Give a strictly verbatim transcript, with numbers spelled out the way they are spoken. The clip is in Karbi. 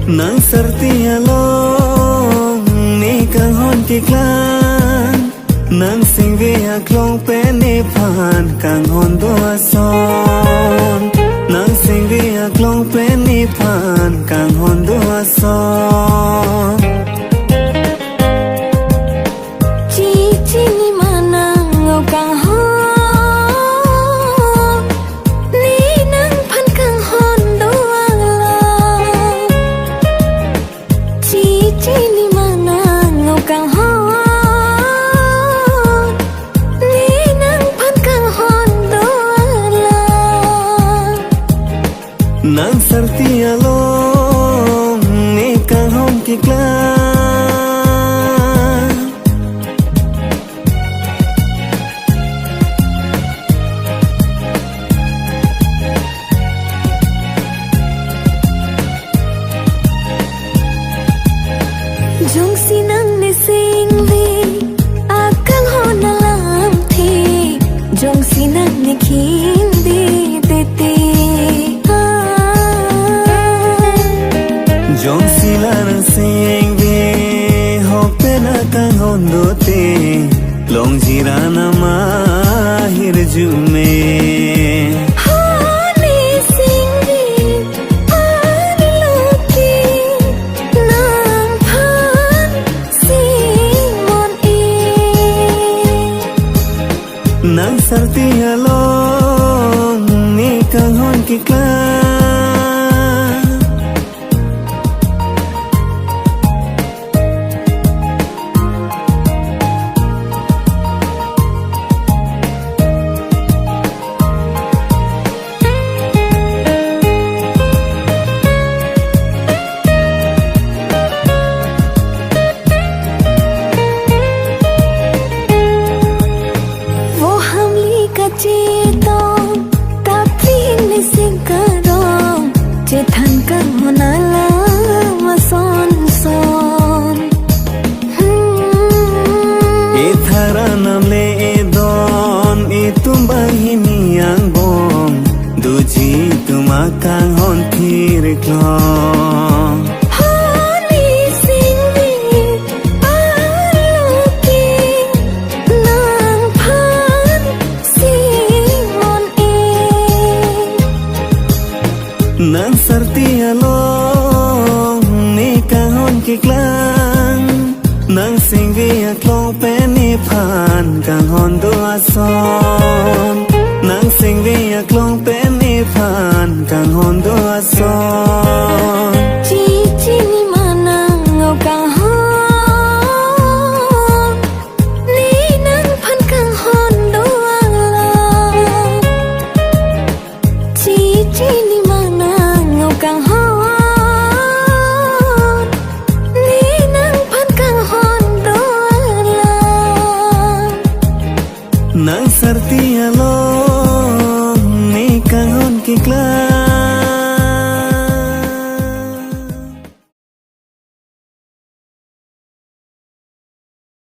Nang sarti along ne kanghon keklang, nang singve aklong pen nephan kanghon do ason, nang singve aklong pen nephan kanghon do ason. Chichini ma nang o kanghon, ne nangphan kanghon do ala. Chichini ma nang o kanghon, ne nangphan kanghon do ala. Nang sarti along ne kanghon keklang. Jongsi nang ne singve akanghon alamthe, jongsi nang ne khingdetete, ah. Jongsi la nang singve hok pen akanghon dote, longjiran ama hirjume. Hone singve arlo ke nangphan sing mon-e. Nang sarti along ne kanghon keklang. Vo hamli kachetong ta pini sing karong, chethan kanghon alam ason son. Hmm. Ethara namle edon, itum banghini angbong, doji itum akanghon thirklong. Hone singve arlo ke nangphan sing mon-e. Nang sarti along ne kanghon keklang, nang singve aklong pen nephan kanghon do ason, nang singve aklong pen nephan kanghon do ason. Chichini ma nang o kanghon, ne nangphan kanghon do ala. Chichini ma nang o kanghon, ne nangphan kanghon do ala. Nang sarti along ne kanghon keklang.